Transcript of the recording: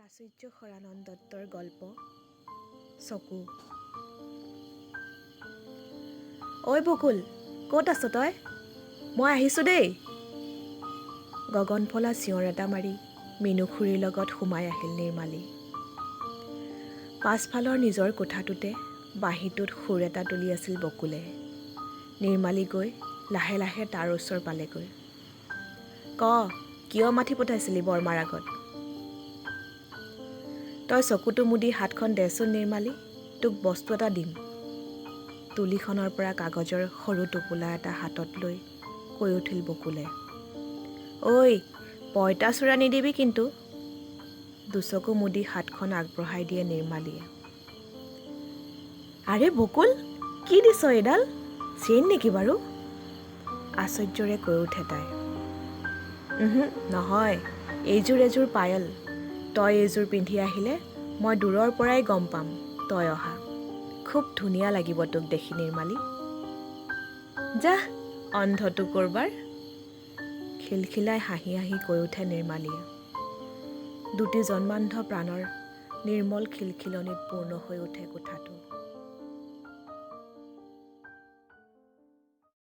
প্ৰাচুৰ্য ষড়ানন দত্তৰ গল্প চকু। ঐ বকুল, ক'ত আছ তই? মই আহিছোঁ দেই। গগনফলা চিঞৰ এটা মাৰি মিনু খুৰীৰ লগত সোমাই আহিল নিৰ্মালী। পাছফালৰ নিজৰ কোঠাটোতে বাঁহীটোত সুৰ এটা তুলি আছিল বকুলে। নিৰ্মালী গৈ লাহে লাহে তাৰ ওচৰ পালেগৈ। ক, কিয় মাতি পঠাইছিলি বৰমাৰ আগত? তই চকুটো মুদি হাতখন দেচোন নিৰ্মালী, তোক বস্তু এটা দিম। তুলিখনৰ পৰা কাগজৰ সৰু টোপোলা এটা হাতত লৈ কৈ উঠিল বকুলে। ঐ, পঁইতাচোৰা নিদিবি কিন্তু। দুচকু মুদি হাতখন আগবঢ়াই দিয়ে নিৰ্মালীয়ে। আৰে বকুল, কি দিছ এইডাল? চেইন নেকি বাৰু? আশ্চৰ্যৰে কৈ উঠে তাই। উহু, নহয়, এইযোৰ এযোৰ পায়েল। তই এইযোৰ পিন্ধি আহিলে মই দূৰৰ পৰাই গম পাম তই অহা। খুব ধুনীয়া লাগিব তোক দেখি নিৰ্মালী। যাহ, অন্ধটো ক'ৰবাৰ। খিলখিলাই হাঁহি হাঁহি কৈ উঠে নিৰ্মালীয়ে। দুটি জন্মান্ধ প্ৰাণৰ নিৰ্মল খিলখিলনিত পূৰ্ণ হৈ উঠে কোঠাটো।